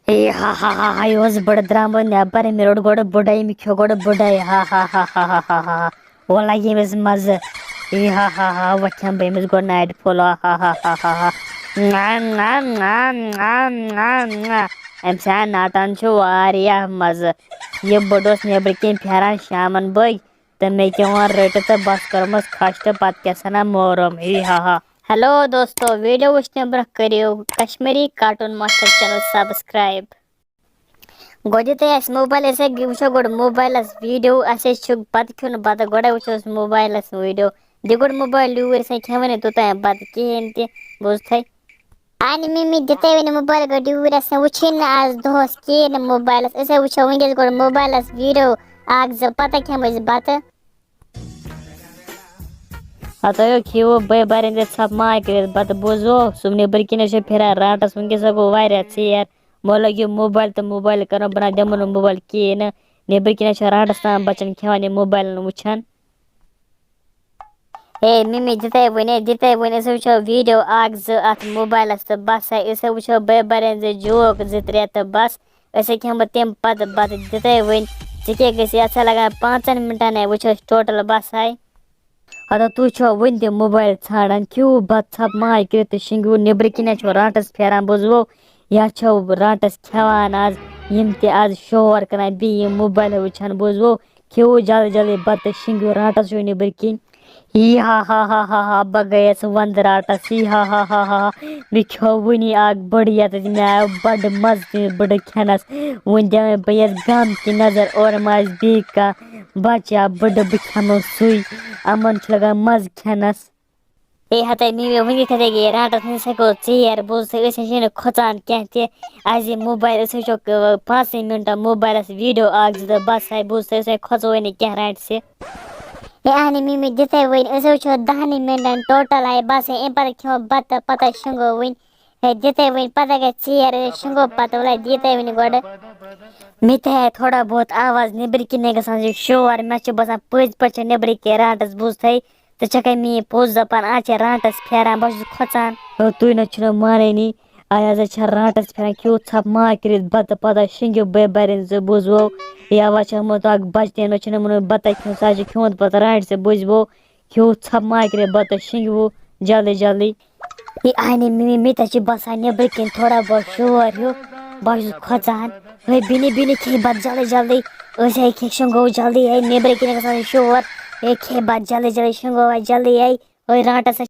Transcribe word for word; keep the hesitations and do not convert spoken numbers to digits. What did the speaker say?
A ہا ہا ہا ہا، یہِ اوس بٕڑٕ درٛامُت نٮ۪بر، مےٚ روٚٹ گۄڈٕ بٕڑے، مےٚ کھیوٚو گۄڈٕ بٕڑے، ہا ہا ہا ہا ہا ہا ہا۔ وۄنۍ لگہِ أمِس مزٕ۔ اے ہا ہا ہا، وۄنۍ کھٮ۪مہٕ بہٕ أمِس گۄڈٕ ناٹہِ پھوٚل، ہا ہا ہا ہا ہا ہا۔ نہ، نہ، نہ، نہ، نہ، نہ۔ أمۍ سٕنٛدٮ۪ن ناٹن چھُ واریاہ مزٕ۔ یہِ بٕڑٕ اوس نٮ۪برٕ کِنۍ پھیران شامن بٲگۍ، تہٕ مےٚ کیٛاہ ووٚن رٔٹِتھ تہٕ بس کٔرمَس کھش تہٕ پتہٕ کیٛاہ سنا مورُم، ہی ہا ہا۔ ہیلو دوستو، ویڈیو وٕچھنہٕ برٛونٛہہ کٔرِو Kashmiri carton master channel subscribe. گۄڈٕ دِتُے اَسہِ موبایل، أسۍ ہے وٕچھو گۄڈٕ موبایلَس ویٖڈیو، اَسہِ ہے چھُ بَتہٕ کھیوٚن، بَتہٕ گۄڈَے وٕچھو أسۍ موبایلَس ویٖڈیو۔ دِ گۄڈٕ موبایل یوٗرۍ، أسۍ ہے کھٮ۪مو نہٕ توٚتام بَتہٕ کِہیٖنۍ تہِ، بوٗزتھٕے۔ اَنہِ مِمی دِتَے وۄنۍ موبایل گۄڈٕ یوٗرۍ، اَسہِ ہے وٕچھُے نہٕ آز دۄہَس کِہیٖنۍ نہٕ موبایلَس، أسۍ ہے وٕچھو وٕنکٮ۪س گۄڈٕ موبایلَس ویٖڈیو اَکھ زٕ، پَتہٕ کھٮ۪مو أسۍ بَتہٕ۔ ہتو کھیو بے بارن دے ژھپ ماے کٔرِتھ بتہٕ بوزو۔ سُم نیٚبٕرۍ کِنۍ چھِ پھِران رانٛٹَس، وٕنکیٚس گوٚو واریاہ ژیر۔ مو لٲگِو موبایل تہٕ موبایل کرو بنا دِمو نہٕ موبایل کِہیٖنۍ نہٕ۔ نیٚبٕرۍ کِنۍ چھِ رانٛٹَس تام بچن کھٮ۪وان یہِ موبایلن وٕچھان۔ ہے مِمی دِتے وۄنۍ، ہے دِتے وۄنۍ، أسۍ وٕچھو ویٖڈیو اکھ زٕ اتھ موبایلس تہٕ بس ہے، أسۍ وٕچھو بے بارن زٕ جوک زٕ ترٛےٚ تہٕ بس۔ أسۍ ہے کھٮ۪مو تَمہِ پتہٕ بتہٕ، دِتے وۄنۍ۔ ژےٚ کیٛاہ گژھِ یَتھ سا لگان پانٛژن مِنٹن ہے، وٕچھو أسۍ ٹوٹل بس ہے۔ ہتا تُہۍ چھِوا وُنہِ تہِ موبایل ژھانٛڈان؟ کھیوٗ بتہٕ ژھپ ماے کٔرِتھ تہٕ شِنگِو، نیٚبرٕ کِنۍ چھُ رانٛٹَس پھیران، بوٗزوٕ؟ یا چھَو رانٛٹَس کھٮ۪وان آز، یِم تہِ آز شور کران، بیٚیہِ یِم موبایل وٕچھان، بوٗزوٕ؟ کھیوٗ جلدی جلدی بتہٕ تہٕ شِنگِو، رانٛٹَس چھُ نیٚبرٕ کِنۍ۔ ہی ہا ہا ہا ہا ہا، بہٕ گٔیَس وَندٕ رانٛٹَس، ہی ہا ہا ہا ہا ہا۔ مےٚ کھیوٚو وُنی اَکھ بٔڑ یَتَتھ، مےٚ آو بَڑٕ مَزٕ تٔمِس بٔڑٕ کھٮ۪نَس۔ وۄنۍ دِمَے بہٕ یَتھ گامکہِ نظر، اورٕ ما آسہِ بیٚیہِ کانٛہہ بَچہٕ یا بٔڑٕ، بہٕ کھٮ۪مو سُے۔ یِمَن چھُ لَگان مَزٕ کھٮ۪نَس۔ ہے ہَتَے میٖمی، وٕنی کَتہِ گٔیے رانٛٹَس، وٕنہِ سا گوٚو ژیر، بوٗز تہٕ أسۍ حظ چھِنہٕ کھۄژان کینٛہہ تہِ۔ اَسہِ یہِ موبایل، أسۍ وٕچھو ک-، پانٛژَن مِنٹَن موبایلَس ویٖڈیو اَکھ زٕ تہٕ بَس، ہے بوٗز تہٕ أسۍ ہے کھۄژوے نہٕ کینٛہہ رانٛٹَسہِ۔ ہے اہنہِ مِمی دِتھے وۄنۍ، أسۍ وٕچھو دَہنٕے مِنٹَن ٹوٹَل آیہِ بَس، ہے اَمہِ پَتہٕ کھٮ۪مو بَتہٕ، پَتہٕ شِنٛگو وۄنۍ۔ ہے دِتھے وۄنۍ، پَتہٕ گژھِ ژیر، ہے شِنٛگو پَتہٕ، وَلہٕ دِتھے وۄنۍ گۄڈٕ۔ مےٚ تہِ ہے تھوڑا بہت آواز نیٚبرۍ کِنۍ گژھان چھِ شور، مےٚ چھُ باسان پٔزۍ پٲٹھۍ چھِ نیٚبرٕ کِنۍ رانٛٹَس، بوٗزتھے؟ ژٕ چھَکھے میٛٲنۍ پوٚز دَپان، آز چھِ رانٛٹَس پھیران، بہٕ چھُس کھۄژان۔ ہے تُہۍ نہ چھِو نہٕ مانٲنی، آز حظ چھِ رانٛٹَس پھیران، کیُتھ ژھَپھ ماے کٔرِتھ بَتہٕ، پَتہٕ شِنٛگِو بٔے بَرٕنۍ زٕ، بوٗزوٕ؟ یا وۄنۍ چھِ یِمو تہٕ اَکھ بَچہٕ تہِ، وۄنۍ چھِنہٕ یِمَن بَتَے کھیوٚن، سُہ حظ چھِ کھیوٚمُت پَتہٕ رانٛٹہِ زٕ، بوٗزوٕ؟ کھیوٚو ژھَپھ ماے کٔرِتھ بَتہٕ، شِنٛگِوٕ جلدی جلدی۔ یہِ آے نہٕ مےٚ، مےٚ تہِ چھِ باسان نیٚبرٕ کِنۍ تھوڑا بہت شور ہیوٗ، بہٕ چھُس کھۄژان۔ ہے بیٚنہِ، بیٚنہِ، کھے بَتہٕ جلدی جلدی، أسۍ ہے کھے شِنٛگو جلدی، ہے نیٚبرٕ کِنۍ گژھان شور، ہے کھے بَتہٕ جلدی جلدی، شِنٛگو وۄنۍ جلدی، ہے۔ أتھۍ رانٛٹَس